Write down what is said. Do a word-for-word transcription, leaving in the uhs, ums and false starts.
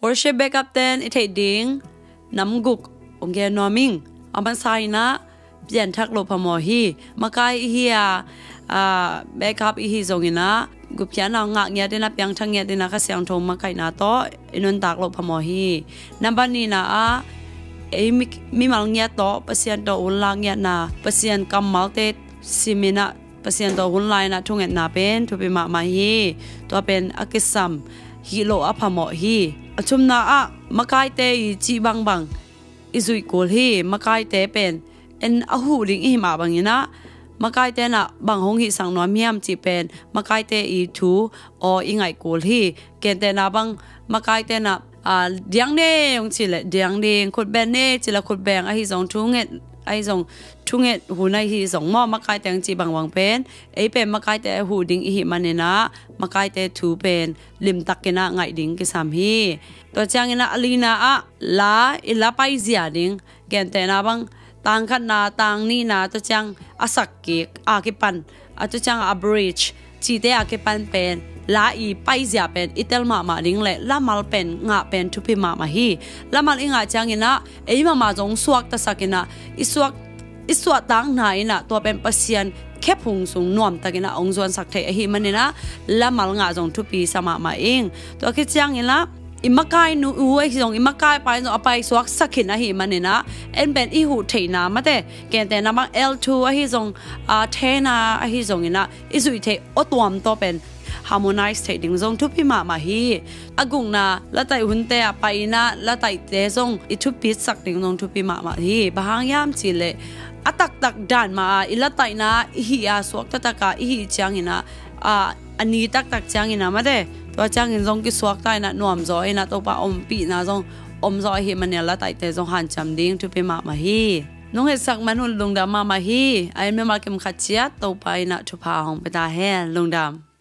Worship backup ten i theih ding nam guk ong gen nuam ing. A masa in ah pianthak loh phamawh hi. Makai i hi a, a, backup i hi zongin ah gupkhiatna ngah ngiat in ah, piangthak ngiat in ah, Kha Siangtho makaihna tawh i nuntak loh phamawh hi. Nambat nihna ah ei mi, mimal ngiat tawh Pasian tawh hun lak ngiatna, Pasian kammalte sim in ah Pasian tawh hun la in ah thungetna pen thupi mahmah hi. Tua pen a kisam hih loh a phamawh hi. A thumna ah makaite i cih bangbang i zuih kul hi. Makaite pen en a huh ding i hih mah bangin ah makaite in ah bang hong hihsak nuam hiam cih pen makaite i thu aw i ngaih kul hi. Gentehna bang makaite in ah, a, diang ne hong cih leh diang ding, khut beng ne cih leh khut beng, ahi zong thunget, ahi zong thunget hun ahi zong maw, makaite hong cih bangbang pen ei pen makaite a huh ding i hih manin ah makaite thu pen limtak in ah ngaih ding kisam hi. Tua ciangin ah a lina ah la, i la paizia ding, gentehna bang tang khatna, tang nihna, tua ciang a sak kik, a kipan, a tua ciang a bridge cihte a kipan pen la i paizia pen i tel mahmah ding leh lamal pen ngah pen thupi mahmah hi. Lamal i ngah ciangin ah ei mahmah zong suaktasak in ah i suak, i suahtak na in ah tua pen Pasian khephung sung nuamtak in ah hong zuansak theih ahih manin ah lamal ngah zong thupi sa mahmah ing. Tua khit ciangin ah i makai nu u ahi zong, i makai pa in zong a paisuak sak khin ahih manin ah en pen i huh theihna mate, gentehna bang L two ahi zong, a, tenor ahi zongin ah i zuih theih aw tuam tawh pen harmonize theih ding zong thupi mahmah hi. A gukna, lataih hunte ah pai in ah lataihte zong i thupitsak ding zong thupi mahmah hi. Bang hang hiam cih leh a taktak dan mah a i lataihna i hih a, suaktatak a i hih ciangin ah, a, a ni taktak ciangin ah mate, tua ciangin zong kisuakta in ah nuamzaw in ah Topa ompihna zong omzaw ahih manin ah lataihte zong hanciam ding thupi mahmah hi. Nong hetsak man un lungdam mahmah hi. A en mimal kim khat ciat Topa in ah thupha hong pia ta hen. Lungdam.